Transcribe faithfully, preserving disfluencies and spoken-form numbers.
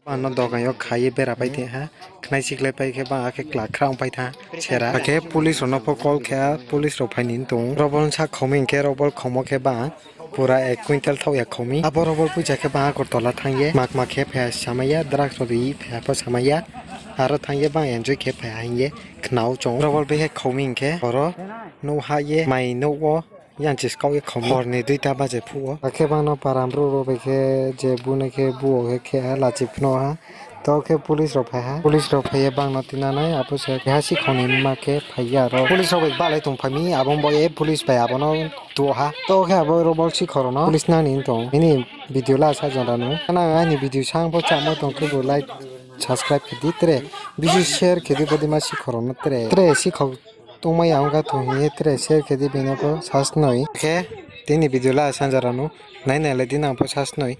Ano dogan o khaiwi bera pai tongha, khnai siklai pai khe ba khe kwlak khra wng pai tha sera. Hakhe police rokno pho call khe, police rok phaini wng tong. Rok bol sak khomwi hinkhe rok bol khomo khe ba pura ek quintal thok ya khomwi. Abo rok bol puisa khe ba Agartala thangye mak mak khe phaiya samaya, drugs rok ri phaiya pho samaya. Aro thangye ba enjoy khe phaiya hinkhe khnao chwng. Rok bol bihai khomwi hinkhe oro nuk ha ye mai nuk o. Yang chiskao ye khom horni duita baje phuo. Hakhe bangno param bru rok bai khe je bune khe buo khe khe ha lachi phno ha. To khe police rok phai ha. Police rok phai ye bangno tinanai apo se ha sikhoni ma khe phai ya ro. Police rok bai balai tong phai mi abo bo ye police bai abono tuo ha. To khe abo rok bol sikhoro no police nani tong. Ini video la sa jora no. Kana ani video sang bo chamo tong khe bo like subscribe khe di tre. Bisi share khe di bodi ma sikhoro no tre. Tre sikhok Tongmai ang kha thung hiye tre share khe di bini pho sasnoi. Khe tini video la sanjarano nai nai lai di nang pho sasnoi.